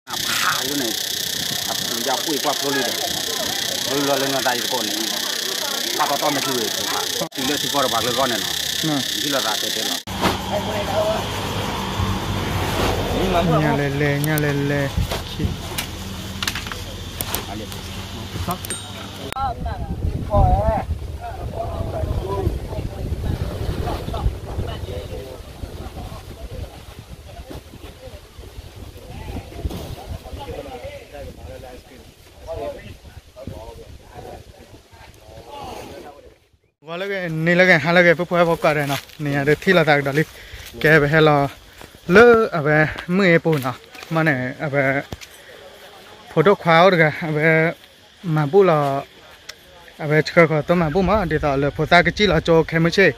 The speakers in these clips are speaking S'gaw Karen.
ဖးယိန့ၣ်, အပူၤယပှ့ၢ်ပှၢ်ဖျိလံဒီး, ဖျိလံလီၤလၢနသးယတကိးန့ၣ်, ဘၣ်တီတီမဲာ်ထံဝဲ, တုၤလၢထံကီၢ်တပှၤကျၢၤဂီၢ်န့ၣ်နီၤ, ဟံၣ်လီၤသးတဲတဲလီၤ. ညါလဲၤလဲၤ ညါလဲၤလဲၤ, ဂီၤလၢဂ့ၤ နံၤလၢဂ့ၤ ဟါလၢဂ့ၤ ဖိဖိဟဲဖိကိးဂၤဒဲးနီၤ, န့ၣ်ယၤဒီးထံၣ်လိာ်သးကဒီးလံ, ကဲပဟဲလီၤ, လၢအဝဲ မုၢ်အ့ပူၤနီၤ, မ့ၢ်န့ၣ် အဝဲ ဖိဒိၣ်ခွါအိၣ်တဂၤ အဝဲ မၤဘူၣ်လီၤ, အဝဲဆှၢဃီၤတိၢ်မၤဘူၣ်မး ဒ်သိးလၢဖိသၣ်ကစံၣ်လီၤကၠိခဲမုၢ်ဆ့ၣ်,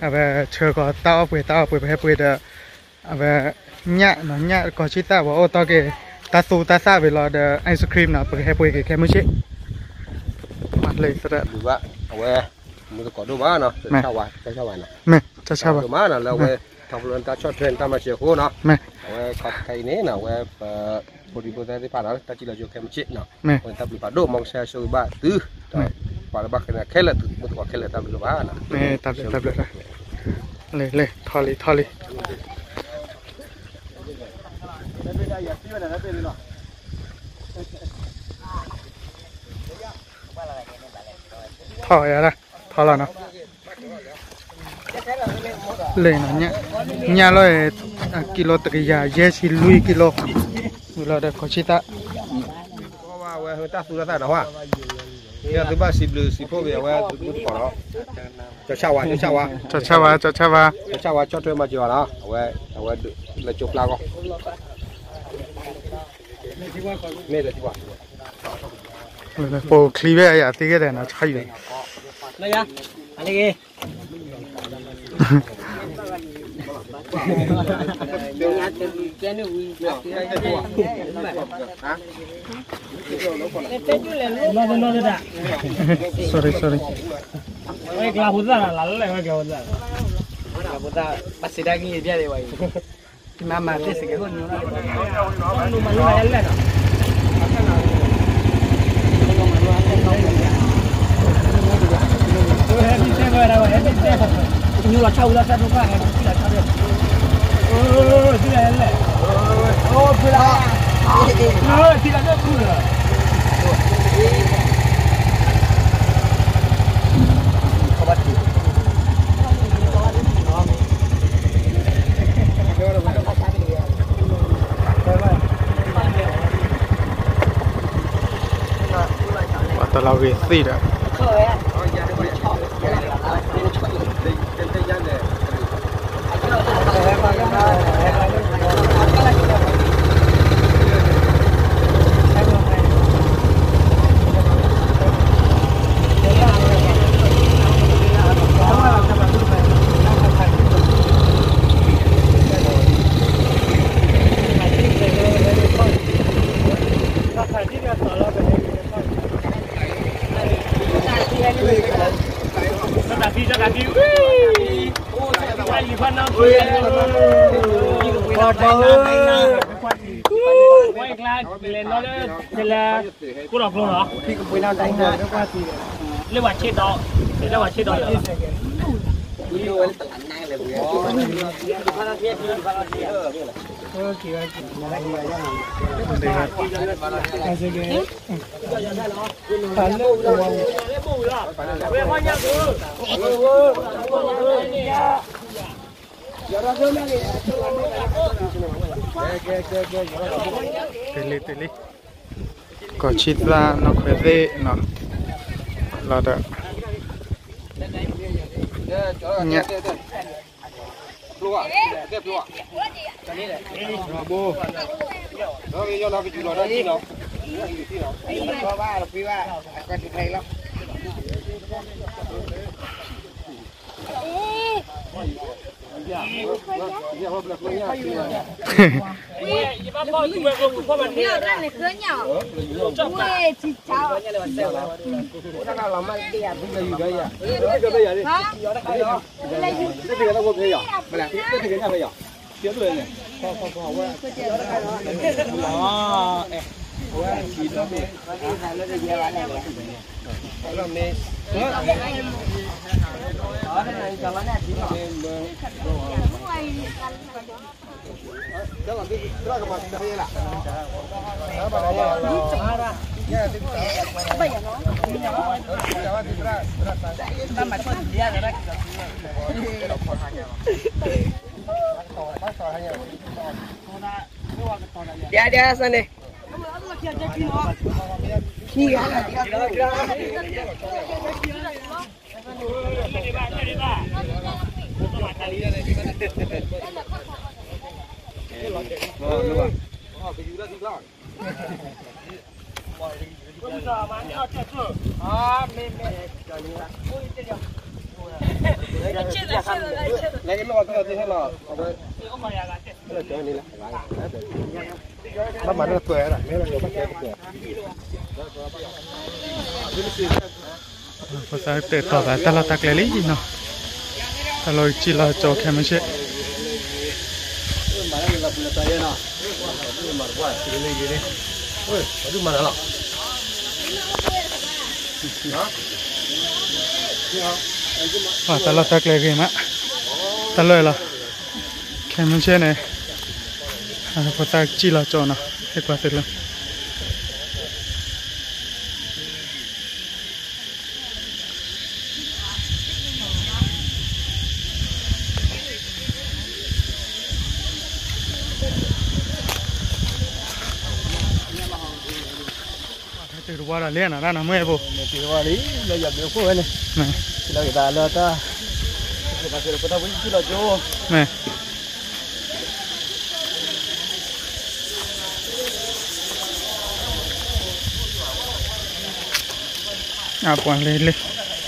အဝဲဆှၢဃီၤတၢ်အီၣ်ပှ့ၤ တၢ်အီၣ်ပှ့ၤ ပဟဲပှ့ၤဒီး အဝဲ ညၣ်နီၤ ညၣ်ကီၤဆံၣ်သၣ်ဝဲအိၣ်တီၢ်က့ၤ တၢ်သူတၢ်သၣ်ဝံၤလီၤဒီး ice cream နီၤ ပကဟဲပှ့ၤက့ၤခဲမုၢ်ဆ့ၣ်, လၢသရၣ် အဝဲ မုၢ်တကိးဒိၣ်မးနီၤ, မ့ၢ် တၢ်ဆၣ်ဝါနီၤ လၢအဝဲ ထီဖျိလၢတၢ်ဆီၣ်ထွဲတၢ်မၤစၢၤအဃိနီၤ, အဝဲခီခဲအံၤန့ၣ်နီၤ အဝဲ ပ ဖိဒံဖိသၣ်သ့ၣ်တဖၣ်နီၤ တၢ်စံၣ်လီၤကၠိခဲမုၢ်ဆ့ၣ်နီၤ, အဝဲတၢ်ဘျုးဖးဒိၣ် မ်ကစၢ်ယွၤဆိၣ်ဂ့ၤဘၣ်သု, ဒီးပှၤလၢဘၣ်ဃးန့ၣ်ခဲလၢာ် သုးမုၢ်သကိးခဲလၢာ် တၢ်ဘျုးလီၤဘၣ်နီၤ, တၢ်ဘျုး တၢ်ဘျုး, လံ လံ ထီၣ်လံ ထီၣ်လံ ထီၣ်ယၤဒၣ် ထီၣ်လီၤနီၤ, လံနီၤ, ညၣ်လီၤ, ကံလိတကယၤယဲၢ်ဆံလွံၢ်ကံလိ, ဝံၤလီၤဒီးကီၤဆံၣ်သၣ်, ဝဲတၢ်သူတၢ်သၣ်နီၤ, သုဘၣ်စံးဘျုးစံးဖှိၣ်က့ၤ အဝဲသုးမုၢ်သကိးနီၤ, ကၠီၤဆၣ်ဝါ ကၠီၤဆၣ်ဝါ ကၠီၤဆၣ်ဝါ ကၠီၤဆၣ်ဝါ ကၠီၤထွဲမၤစၢၤဘၣ်နီၤ, အဝဲ အဝဲလၢကၠိပျၢ်ဂီၢ် မ့ၢ်လၢထံဝါ ပိာ်ချံဘဲယၤသ့ၣ်ဂ့ၤဒဲးနီၤ ဆါယံၤ sorry sorry ဝဲကျါဖိသၣ်လၢ်လၢ်ဝဲကျါဖိသၣ် ဘၣ်စံးတၢ်ဂ့ၢ်ဘၣ်ဒံးဝဲအံၤ မၤမၤသ့စကဲး ပှၤတလီၤဂ့ၤသ့ဒီး လၢဝဲဆ့ဒီး လၢဝဲဆ့ဒီး တ့လံ တ့လံ ကီၢ်ဆံသၣ်နီၢ်ခွဲးသ့ၣ်နီၤ လီၤဒီး ညၣ် မ့ၢ် ဖိသၣ် တဲာ်တီၢ်သးတၢ်လီၢ်တၢ်ကျဲလံနီၤ, တၢ်လီၢ်ကံၣ်လီၤကၠီခဲမုၢ်ဆ့ၣ် တၢ်လီၢ်တၢ်ကျဲဂ့ၤမး, တၢ်လီၢ်လီၤ, ခဲမုၢ်ဆ့ၣ်န့ၣ် ဖိသၣ်ကံၣ်လီၤကၠီနီၤ, ဟဲကွၢ်သ့လၢ တုၤတဝီဒီးလံနီၤ တၢ်နမ့ၢ်ဘိ, တုၤတဝီလံ လၢယဘျုးခိၣ်ဝဲန့ၣ်, လၢကသးလၢတၢ်, မ့ၢ် အပှၤလၢလ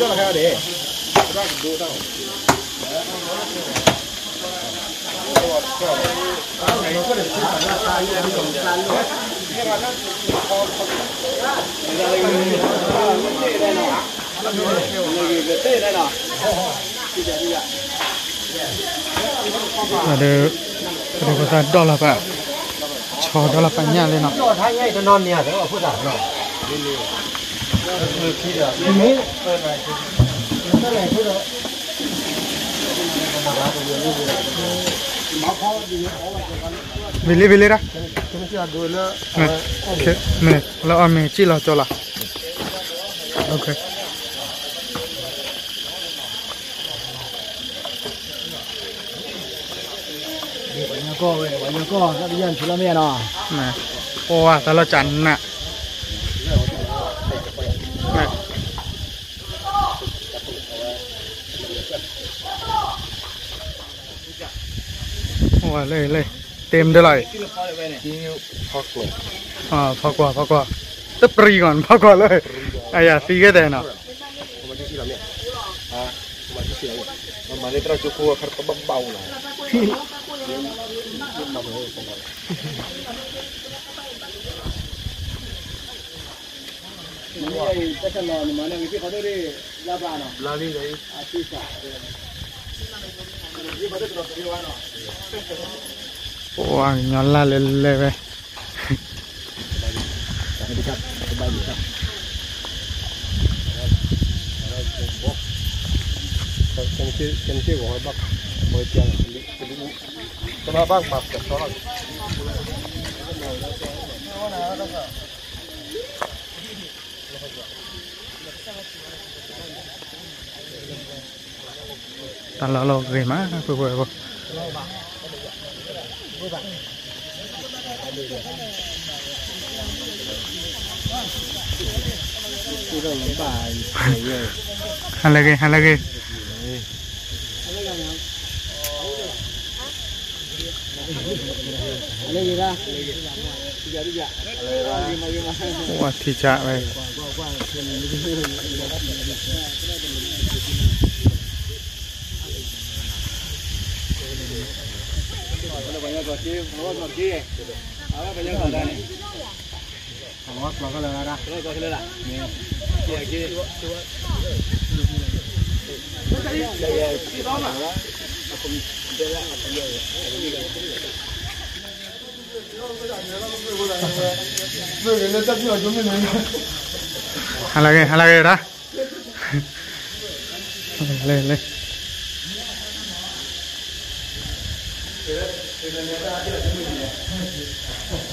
ၢ ဒီး ပဒီပုၢ်ဝဲၢ်သၣ်ဒီလီၤပာ်, ဆီဒီလီၤပာ်ညၣ်လံနီၤ, ဝံၤလံဝံၤလံဒၣ်, မ့ၢ်လၢအီၣ်မ့ၤကံၣ်လီၤကၠီလီၤ, အိၣ်ဝဲတၢ်လီၢ်ကၠးနး, အိၣ်ဝဲလၢလၢ တ့မ့ၢ်ဒၣ်လီၤအံၤ, ဖီကွၢ် ဖီကွၢ်, တပျံၤဂီၢ် ဖီကွၢ်လၢ, အယၤသံကဲတဲနီၤ ပှၤကညီလၢ်လဲၤလဲၤဝဲ, တၢ်လီၢ်လီၤဂ့ၤမး ပှၤပှၤပှၤ, ဟါလၢဂ့ၤ ဟါလၢဂ့ၤ, အိၣ်ထံဆးဝဲ ပှၤကညီကျိာ်က့ၤ ပှၤကညီကျိာ်က့ၤ ပှၤကညီကျိာ်က့ၤ ဟါလၢဂ့ၤ ဟါလၢဂ့ၤဒၣ် လဲၤ လဲၤ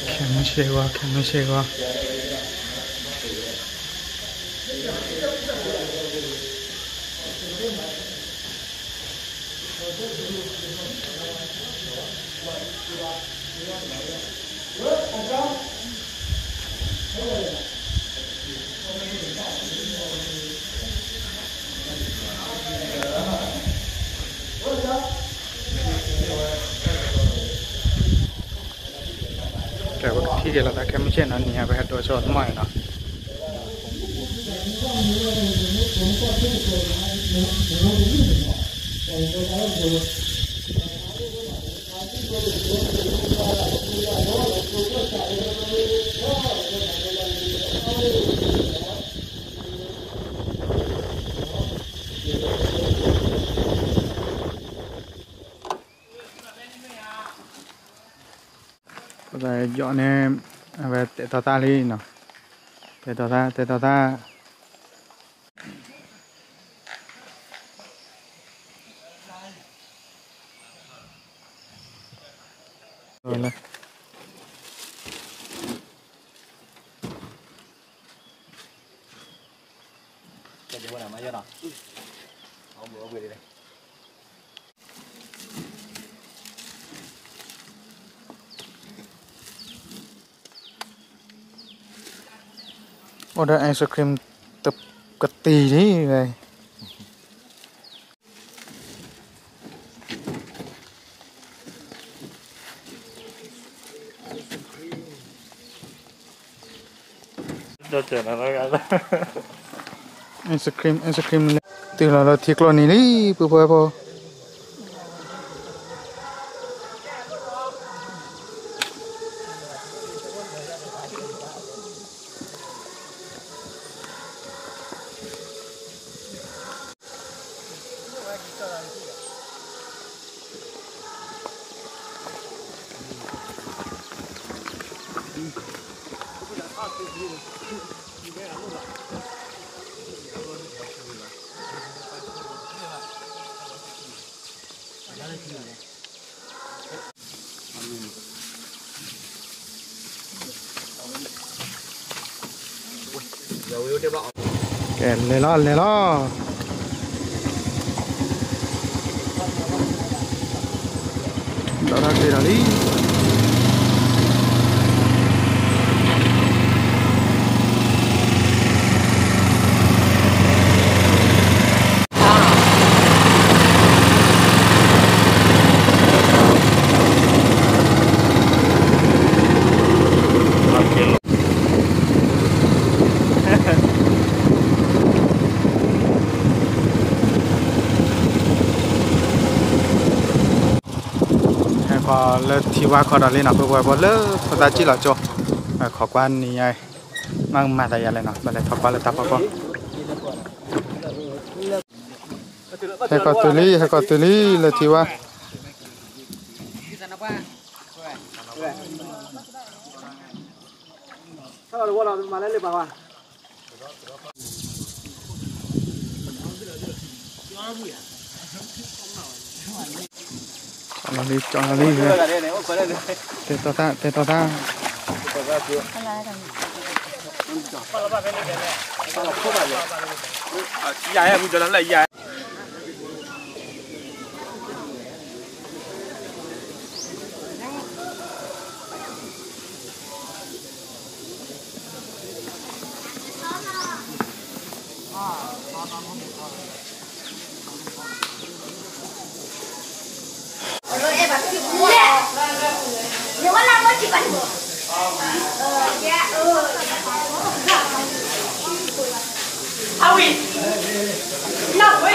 ခဲမုၢ်ဆ့ၣ်ဂီၤ ခဲမုၢ်ဆ့ၣ်ဂီၤ ကဲ ပကထံၣ်က့ၤလီၤသးခဲမုၢ်ဆ့ၣ်နီၤ နံၤဟါပဟဲဒိးဆိတမီၢ်အံၤနီၤ ပသးယီၤန့ၣ် အဝဲတဲတီၢ်သၣ်လံနီၤ, တဲတီၢ်သၣ် တဲတီၢ်သၣ် အိၣ်ဒီး ice cream တကတံၤလံဝဲ ice cream ice cream လဲၤတုၤလီၤလၢထံကျိနံၤလံ ပုၢ်ဖိဝဲၢ်ဖိ ကဲ လဲၤလီၤ လဲၤလီၤ ဒီးတၢ်က့ၤဒီးလံ ဟဲခီလၢထံဝါခီဒီးလံနီၤ ပဝဲပလၢဖိသၣ်ကံၣ်လီၤကၠိ ခိးကွၢ်နံၤညါ မၤကမၤသးယၤလဲၣ်နီၤ ပလဲၤထီၣ်ကွၢ်လၢတၢ်ဖီခိၣ် ဟဲခီတုၤလံ ဟဲခီတုၤလံ လၢထံဝါ ကၠီလီၤလံ ကၠီလီၤလံ တဲတီၢ်သၣ် တဲတီၢ်သၣ် ယၤ မူကၠီလၢယၤ အဝံၤ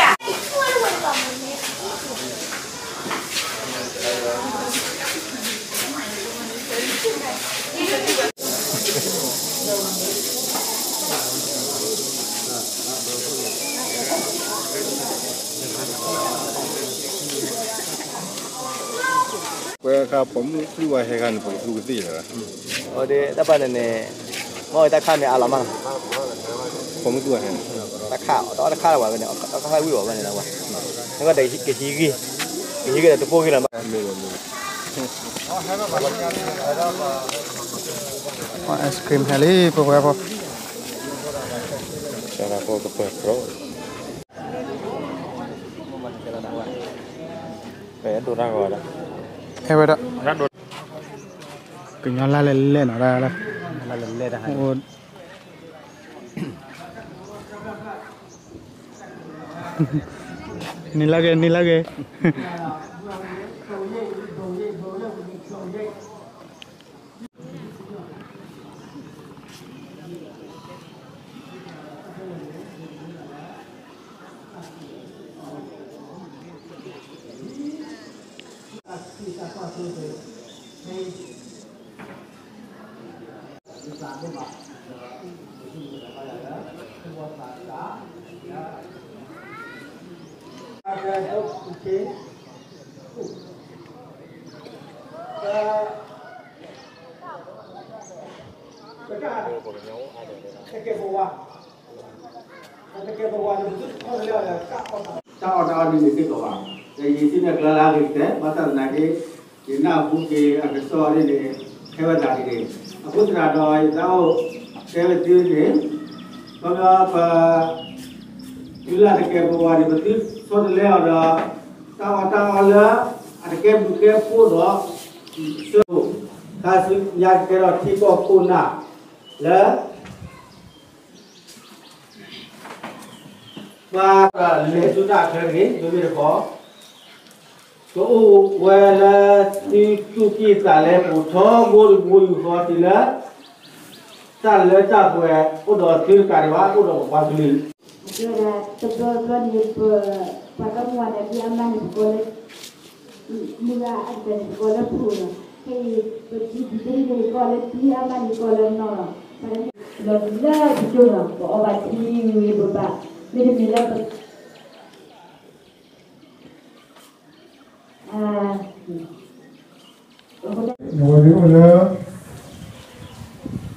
ဝဲခါပိာ်မုၣ်သူၣ်ဝဲဟဲခါန့ၣ် ပကသူကသ့ၣ်လီၤ. အဒ်တၢ်ပာ်န့ၣ်န့ၣ် မ့ၢ်ဝဲတၢ်ခါမ့ၢ်အါလီၤမး, ပိာ်မုၣ်သူၣ်ဝဲဟဲန့ၣ် တၢ်ခါ တၢ်ခါလၢၤဝဲန့ၣ် တၢ်ခါဝံၣ်အီၤဝဲန့ၣ်လီၤဝဲ, နကကဟံးဂ့ၤ, ကဟံးဂ့ၤဒီးတပိၢ်ဂ့ၤလီၤမး. ice cream ဟဲလံ ပဝဲဖိ ဟဲဝဲဒၣ် ကညီလါလဲၤလဲၣ်နီၤ, လါလဲၤလဲၣ်တၢ်ဟဲ နံၤလၢဂ့ၤ နံၤလၢဂ့ၤ. Thank you. တၢ်အီၣ်တၢ်အီန့ၣ်န့ၣ်စ့ၢ်ကီးဘၣ်, ဒီးယံာ်ထံန့ၣ်ကျါလၢအဂ့ၤကတၢၢ် ဘၣ်ဆၣ်သနာ်က့ ယနၢ်ဟူက့ၤအကစီၣ်န့ၣ်န့ၣ် ဟဲဝဲဒၣ်ဒ်န့ၣ်, အဃိသတးဒီးယသးအိၣ်တဲဝဲသုန့ၣ်, ခီဖျိပ တုၤလၢတကဲးပဝးန့ၣ် ပသုဆီတလဲအီၤဒီး တၢ်အီၣ်တၢ်အီလၢ အတကဲဘျုးကဲဖှိၣ်ဒီး ဆၢ, ခါဆူညါကကဲထီၣ်ထံကီၢ်ခိၣ်နၢ်လၢ ပှၤလဲၤဆူတၢ်ချၢတဂ့ၤ, မ့မ့ၢ်တခီ ကအိၣ်ဝဲလၢသုသူၣ်ကံၢ်သးလဲပူၤထီဘိတဘိယူၢ်ဃီတုၤလၢ တၢ်လၢတၢ်ပှဲၤအိၣ်ဒီးသုတကးဒံးဘၣ် အိၣ်ဒီးပပှၤကလုာ် တဘျီဘျီန့ၣ် ပပှၤကီၢ်မုၢ်ဝါဒၣ်ဒ်အမါန့ၣ် ပကိးလၢ မုၢ်ဂၤအတၢ်န့ၣ် ပကိးလၢဖုၣ်လီၤ. ခဲအံၤ ပထံၣ်ဒ်န့ၣ် ကိးလၢဒ်အမါန့ၣ် ကိးလၢနီၢ်လီၤ. လီၤလၢပကၠိလီၤ ပအီၣ်ဘၣ်ထံဂ့ၤဂ့ၤဘၣ်ဘၣ် မ့တမ့ၢ်လၢပ နဝဲဒၣ်အိၣ်လၢ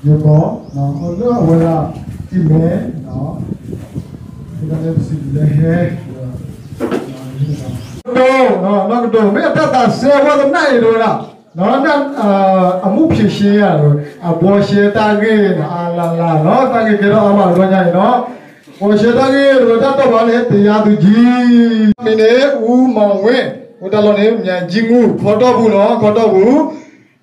ယကီၢ် အိၣ်လၢအဝဲဒၣ် အံၤမဲ ပစံးလဲၤဟဲ ကတိၤ နီၢ်ကတိၤ မ့ၢ်အတၢ်သးစဲဝဲသနာ်အံၤတဝဲဒၣ် အမူဖံးရှဲ အဘှီရှဲတၢ်ဂ့ၢ် အလၢ်လၢ်နီၤ တၢ်ဂ့ၢ်ကဲထီၣ်အါမးတဘျီညါအံၤနီၤ ဘှီရှဲတၢ်ဂ့ၢ်တဝဲတၢ်တီၢ်ဘၣ်န့ၣ် တယါသူကံ မံၤန့ၣ် အူမီၣ်ဝ့ အိၣ်တၢ်လီၢ်န့ၣ် မၠဲကံမူ ခီတီၢ်ပူၤနီၤ ခီတီၢ်ပူၤ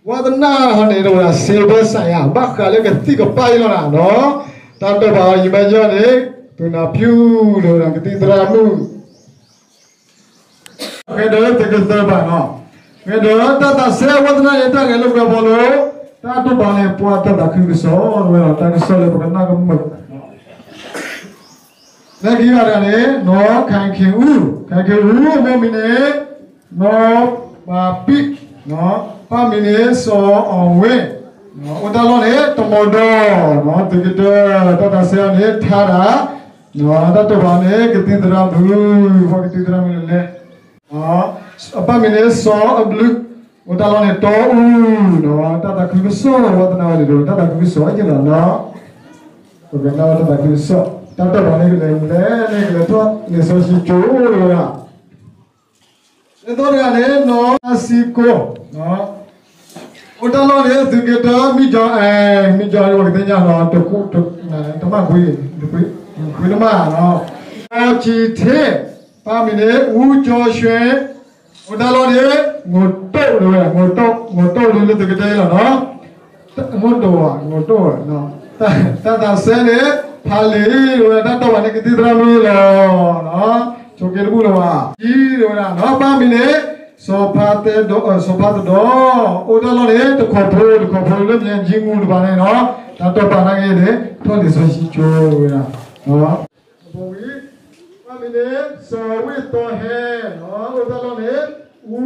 ဝဲသနာ်ဟီန့ၣ်တဝဲဒၣ် စံးဘၢစးယၤ ဘၣ်ဃးလၢကသံၣ်ကပၢ်အံၤလီၤနၤနီၤ တၢ်တီၢ်ဘၣ်အီၤယံၤဘၣ်ယီၢ်န့ၣ် ပနၢ်ဖၠူၣ်တဝဲဒၣ်ကသံၣ်သရၣ်မုၣ် ဃဲဒီးသုကသၢဘၣ်နီၤ ဃဲဒီးတၢ်သးစဲဝဲသနာ်န့ၣ် တၢ်ဂဲၤလိာ်ကွဲဖီလိာ် တၢ်တိာ်ပာ်န့ၣ် ပှၤတၢ်သးခုကစီၣ်ဝဲဒီး တၢ်ကစီၣ်လၢပကနၣ်ကမုာ် လၢခံဂၤတဂၤန့ၣ် နီၢ်ခါခ့အူ ခါခ့အူ အမိၢ်မံၤန့ၣ် နီၢ်ပၤပံး ပၢ်မံၤန့ၣ် စီၤအီၣ်ဝ့ အိၣ်တၢ်လီၢ်န့ၣ် တမီၤဒီး သုးကတၢၢ် တၢ်သးစဲအီၤန့ၣ် ထါတၢ် တၢ်တိာ်ပာ်န့ၣ် ကသံၣ်သရၣ်မုၣ် ပှၤကသံၣ်သရၣ်မုၣ်လဲၣ် အပၢ်မံၤန့ၣ် စီၤအဘျုး အိၣ်တၢ်လီၢ်န့ၣ် တီအူ တၢ်သးခုကစီၣ် ဝဲသနာ်ဝဲန့ၣ်ဒီး တၢ်သးခုကစီၣ်က့လီၤနီၤ ပကနၣ်ဝဲတၢ်သးခုကစီၣ် တၢ်တိာ်ပာ်န့ၣ်ကလဲၤလဲၣ်န့ၣ် ကလဲၤထီၣ်လံာ်စီဆှံကၠိဝဲဒၣ် လၢသီတဂၤန့ၣ် နီၢ်အါစံကိ အိၣ်တၢ်လီၢ်န့ၣ် သုးက့တၢ မံကီၤအဲ မံကီၤန့ၣ် ပကသ့ၣ်ညါနီၤ တမၣ်ကွံ တကွံ ကွံတမၣ်နီၤ အီကံထဲ ပၢ်မံၤန့ၣ် အူကၠီဆွဲ အိၣ်တၢ်လီၢ်န့ၣ် ငိၤတိၣ်တဝဲ ငိၤတိၣ် ငိၤတိၣ်လၢသုးက့တၢလီၤနီၤ ငိၤတိၣ်ဝဲ ငိၤတိၣ်ဝဲ တၢ်သးစဲန့ၣ် ဖးလံာ်တဝဲ တၢ်တိာ်ပာ်န့ၣ် ကသံၣ်သရၣ်မုၣ်လီၤ ဆိးက့တဘူၣ်လီၤဘၣ် အံၤတဝဲဒၣ်နီၤ ပၢ်မံၤန့ၣ် စီၤဖးသဒီ စီၤဖးသဒီ အိၣ်တၢ်လီၢ်န့ၣ် တခီဖိ တခီဖိလၢမ့ၢ်ယံမူတပၤန့ၣ်နီၤ တၢ်တိာ်ပာ်နာ်က့န့ၣ် ထီၣ်လံာ်စီဆှံကၠိဝဲဒၣ် အဝံၤ ပၢ်မံၤန့ၣ် စီၤဝ့ၢ်သီဟဲ အိၣ်တၢ်လီၢ်န့ၣ် အူ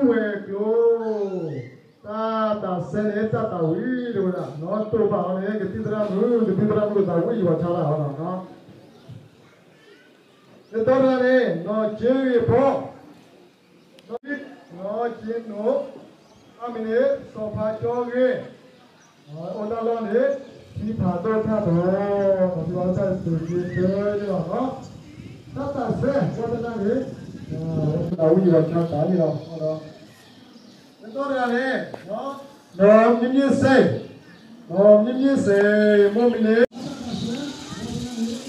ဝဲၤကျိၤ တၢ်သးစဲန့ၣ် တၢ်သးဝံၣ်တဝဲဒၣ် တိာ်ပာ်အီၤန့ၣ် ကသံၣ်သရၣ်မုၣ် ကသံၣ်သရၣ်မုၣ်သးဝံၣ်ယွၤဆါတၢ်အီၤနီၤ လၢသီတဂၤန့ၣ် နီၢ်က့ဂ့ၤဖီ နီၢ်က့နိး မံၤန့ၣ် စီၤဖါကၠီဂ့ၤ, အိၣ်တၢ်လီၢ်န့ၣ် ထံဖးဒိၣ်ထၣ်တီၤ, ပှၤဘၣ်တၢ်စူၢ်က့ၤတဲန့ၣ်လီၤနီၤ, တၢ်သးစဲ ဝဲတနၢ်န့ၣ် အဝံၣ်ဒီးဆါသးန့ၣ်လီၤ. တကီတဂၤန့ၣ် ဒီးမြင့်မြင့်စိန်, ဒီးမြင့်မြင့်စိန် မိၢ်မံၤန့ၣ် အိၣ်လ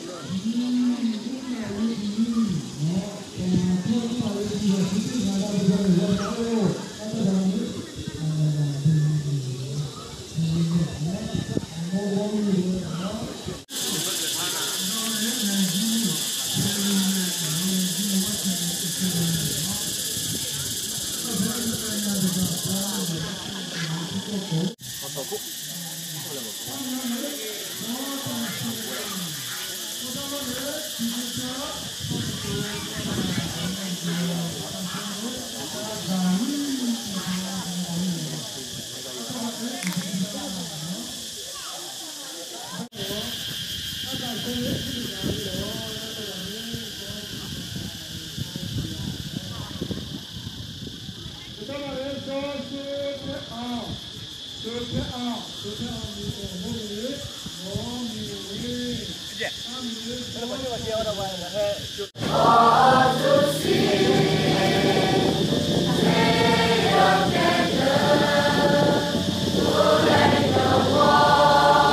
ၢ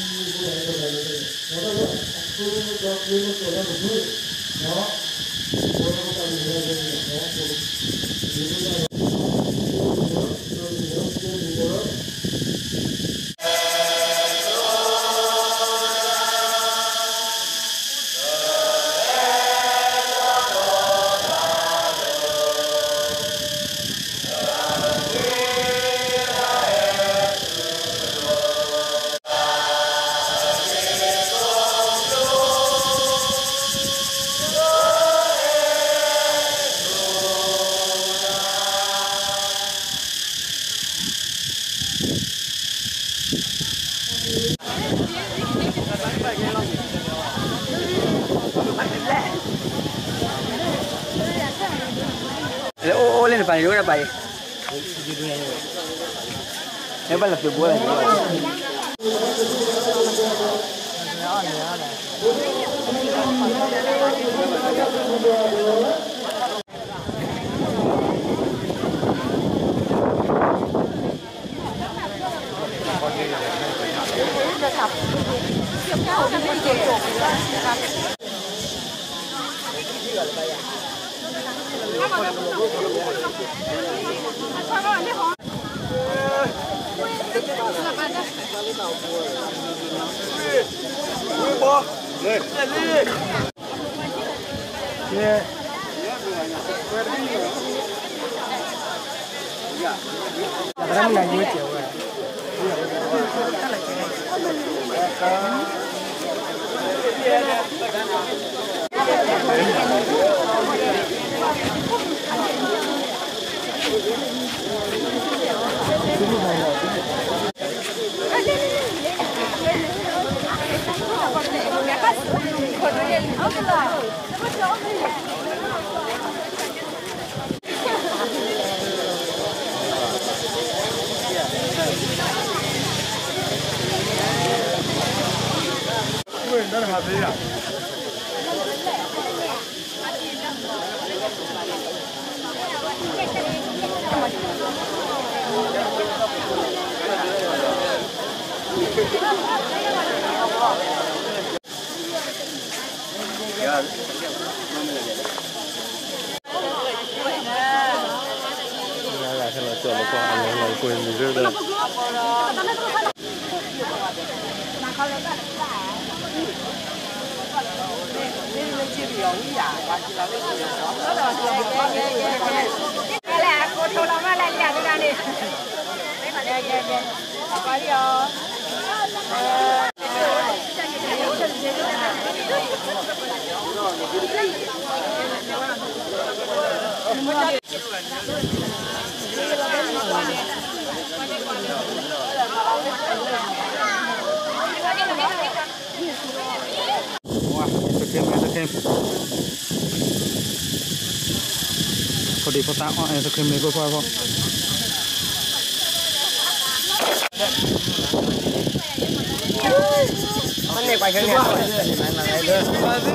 နပၢ်န့ၣ် အိၣ်လၢပၢ်အံၤ, နဘၣ်လီၤသုးဘိလီၤ. Ice cream, ice cream. พอดีพ่อตาอ้อ ice cream เลยพ่อพ่อพ่อ ဝံၤယါ, ဝံၤနီၤ.အီၤလံ အီၤလံ ပှၤ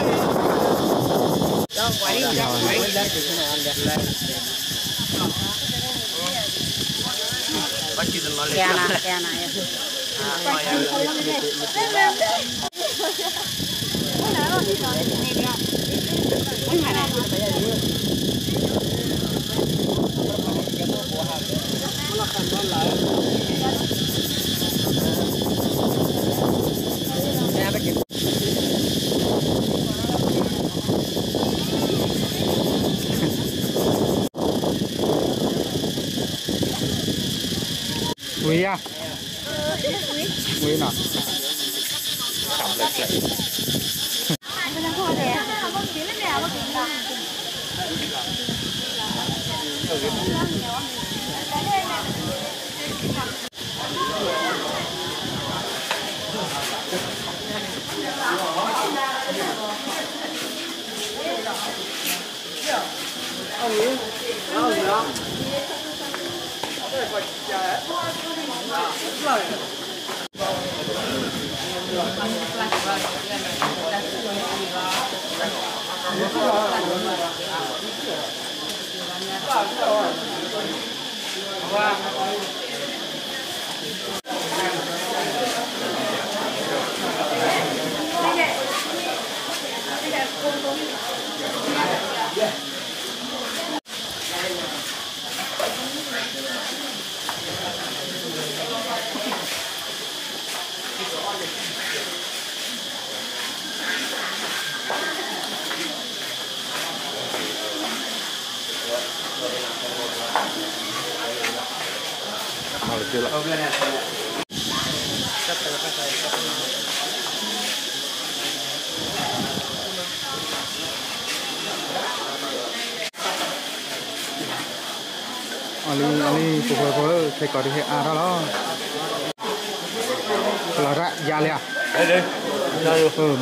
ဖိဖိဧၢ ခဲကိးဒုးဟဲအါထီၣ်လီၤ. ကလီၤတၢ်ယါလံဧါ.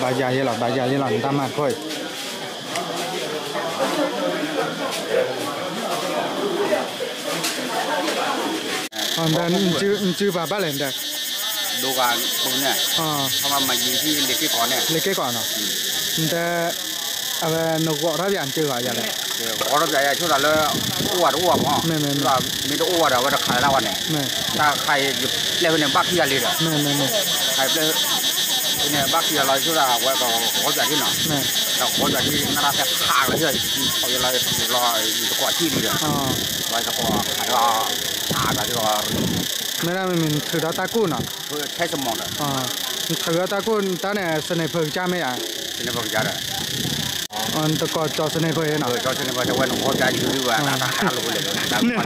ဘၣ်ယါယဲလီၤ ဘၣ်ယါယဲလီၤ နတၢ်မၤတခီအံၤ. နစုပှၤဘၣ်လဲၣ်နတဲ, ဒိဂၤပူၤန့ၣ်, လ့က့ၢ်ကီးန့ၣ်, လ့က့ၢ်ကီးနီၤ, နတဲ, အဝဲနဂီၤထီၣ်ပၠးနစုဂၤယါလဲၣ်, ဂီၤထီၣ်ပၠးယါဆိသးလၢ, အိၣ်ဝဲတအိၣ်ဝဲမး, မ့ၢ်တအိၣ်ဝဲဒီး အဝဲတခးလၢ်ဝဲန့ၣ်, တၢ်ခးအံၤ ပျဲၢ်ဖဲန့ၣ် ဘၣ်ခံဂၤလံဒီး, ခးအံၤပျဲၢ်, ဖဲန့ၣ် ဘၣ်ခံဂၤလီၤဆိသး အဝဲကဂီၤပၠးထံနီၤ, ဒီးဂီၤပၠးထံ နတၢ်တဲဖးလီၤ လီၤ, ယတကိးအစံၣ်လံဒီး, ဝဲတကိးခးဒီး, ဖးဒီး, မ့ၢ်ဒၣ်မ့မ့ၢ်နထုးဒီးတၢ်ကိၢ်နီၤ, နထုးဒီးတၢ်ကိၢ်တၢ်န့ၣ် sniper ကစၢ်မ့ၢ်ဧါ, sniper ကစၢ်ဒီး, နတကိးကၠီ sniper နီၤ, တဲဝဲနဂီၤပၠးယုၢ်ဝဲ, နဂီၤထီၣ်နီၤ န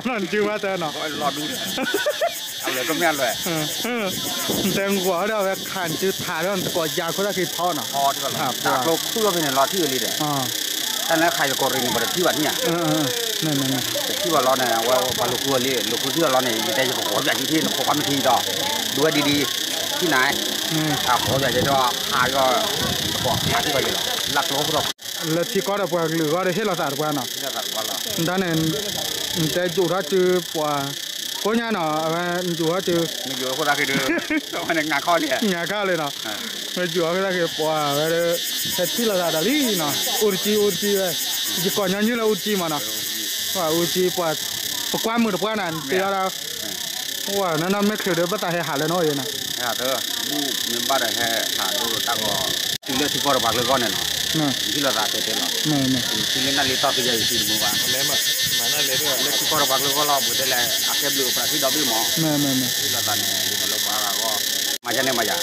စုဘၣ်တဲနီၤ, လီၤဒူဒီး အလွဲၢ်ကမ့ၢ်အလွဲၢ်, နတဲနဂီၤဒီး အဝဲခးနစုထးဒီး နတကိးယါခိၣ်သၣ်ခံထီနီၤ, တၢ်ကျိခူၣ်လီၤဖဲန့ၣ် လီၤထံၣ်ဝဲလံဒီး, တၢ်လၢခးယကိးရ့ၣ်န့ၣ် ပတထံၣ်ဘၣ်ထံၣ်ဧါ, တထံၣ်ဘၣ်လီၤန့ၣ် အဝဲပှၤလူၤဃုအီၤလံ လူၤဃုထံၣ်အီၤလီၤန့ၣ် ယတဲယကဂီၤပၠးယုၢ်ထံၣ် နခိးခီမ့ၢ်ထံၣ်ဒီး, ဒုးဝဲဒ်ဒ်, ထံၣ်နၤ, ဂီၤပၠးယုၢ်ဒီး ခးဒီး, နကိးခးထံၣ်ဘၣ်ယဲလီၤ လၢထံကီၢ်ဒီးပှၤကလုာ်ဂီၢ်ဒီးဟ့ၣ်လီၤသးတပှၢ်နီၤ, နတၢ်န့ၣ်, နတဲယိးထီၣ်စုပှၤ, ကိညါနီၤ အဝဲယိးထီၣ်စု, နခီၣ်လံနီၤ, ယိးထီၣ်စုသးက့ၤပှၤဝဲ, ဟဲထံၣ်လိာ်သးဒီးလံနီၤ အူတကံအူတကံဝဲ, ယကိးညီနုၢ်လၢအူတကံမးနီၤ, အူတကံပှၤ, ပကွၢ်မုာ်တပှၢ်နၤ နတဲအီၤဒီး, နီၢ်နီၢ်မ့ၢ်ချုးဒီးဘၣ်သးဟဲဟးလၢနအိၣ်ယဲနီၤ, မ့ၢ်ဘၣ်ဒီးဟဲဟးဒိၣ်တၢ်ဂီၤ, တုၤလၢထံကီၢ်ဒီးပှၤကလုာ်ဂီၢ်န့ၣ်နီၤ ဟံးလိာ်သးတဲတဲလီၤ, ထံလံနၢ်လံတီၢ်သ့ယဲၢ်ယထံတမုာ်ဘၣ်, လၢထံကီၢ်ဒီးပှၤကလုာ်ဂီၢ်လီၤ ပတဲလဲၣ် အကဲဘျုးပှၤထံဒီဘ့ၣ်မး, ဟံးလိာ်သးန့ၣ်လံလၢပှၤဂၤဂီၢ်, မၤယါန့ၣ်မၤယါ,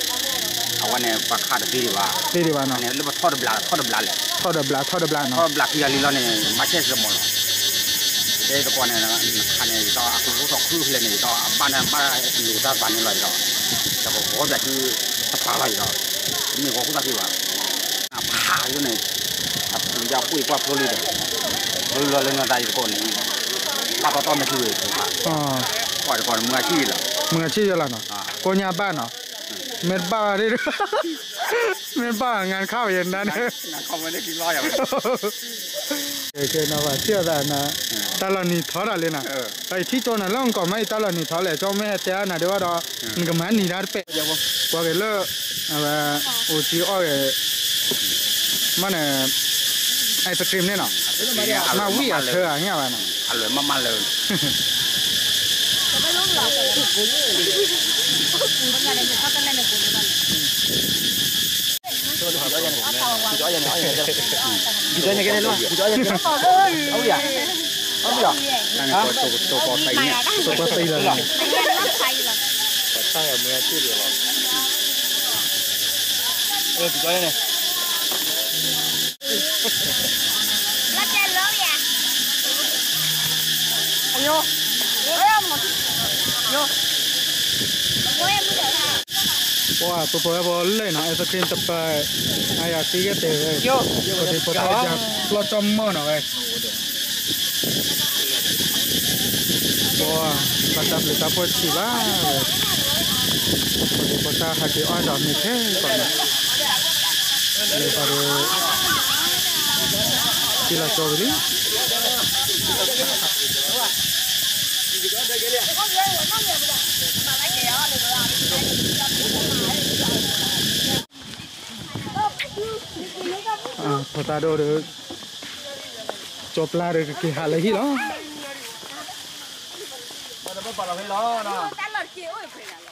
အဝဲန့ၣ် ပှၤခးတသ့ဒံးဘၣ်, သ့ဒံးဘၣ်နီၤ, လၢပထီၣ်တဘျး ထီၣ်တဘျးလဲၣ်, ထီၣ်တဘျး ထီၣ်တဘျးနီၤ, ထီၣ်တဘျးခံဂၤလံလီၤန့ၣ် မၤဆဲးစၢၤမးလီၤ, တဲသကိးန့ၣ် နခးန့ၣ် ယတီအကလူးထီၣ်ခုဖဲလဲၣ်န့ၣ် ယတီအဘၣ်န့ၣ်ဘၣ်လူၤတၢ်သးန့ၣ်လီၤ ယတီ, ဒီးပဂီၢ်ပျးစုတပာ်လီၤ ယတီ, တမ့ၢ်ဂီၢ်ခိၣ်သၣ်သ့ဘၣ်, အဖးယိန့ၣ်, အပူၤယကွၢ်ကွၢ်ဖျိလံဒီး, ဖျိလံလီၤလၢနတၢ်ယသကိးန့ၣ်, ဘၣ်တီတီမဲာ်ထံဝဲၢ်ဖိဖး, ကွၢ်တကီၢ်န့ၣ် မုၢ်အဆံၣ်လီၤ, မုၢ်အဆံၣ်ယဲလီၤနီၤ, ကိးညါဘၣ်နီၤ, မ့ၢ်တဘၣ်ဘၣ်ဒ်, မ့ၢ်ဘၣ်ငါတခါဝဲယနၤန့ၣ်, ကဲနီၤဘၣ်ထံၣ်အသးနီၤ, တၢ်လီၤနံၤထီတၢ်လံနီၤ, တၢ်ယထံၣ်ကၠိနၤလၢနကိးမ့ၢ်အံၤတၢ်လီၤနံၤထီလဲၣ် ကၠိမ့ၢ်ဟဲတဲအါနၤဒ်ဘၣ်ဒီး, နကမၤနံၤတၢ်တပဲာ်, ကွၢ်က့ၤလၢ, အဝဲ, အိၣ်ကံအီၣ်ဂ့ၤ, မ့ၢ်န့ၣ်, ice cream န့ၣ်နီၤ, မၤဝံၣ်အထၢအညၣ်ဘၣ်နီၤ, အလွဲၢ်မးမးလၢ ပှၤပပှၤဝဲပှၤလဲၣ်နီၤ ice cream တပၤ, အယၤသံကဲတဲာ်ဝဲ, ပဒံးပတၢ်ယၤပျီၢ်ကၠီမီၢ်နီၤဝဲ, ပှၤ, ဘၣ်တၢ်ဘျုးတၢ်ဖှိၣ်ဆံးဘၣ်ဝဲ, ပဒံးပတၢ်ဟးက့ၤအီၣ်ဒီးမ့ၤခဲကီးနီၤ, လဲၤသးဒီး, ထံလီၤကၠီဝံၤလံ. ဖိသၣ်ဒိၣ်ဒီး, ကၠီပျၢ်ဒီးကက့ၤဟးလၢဟံၣ်လီၤ.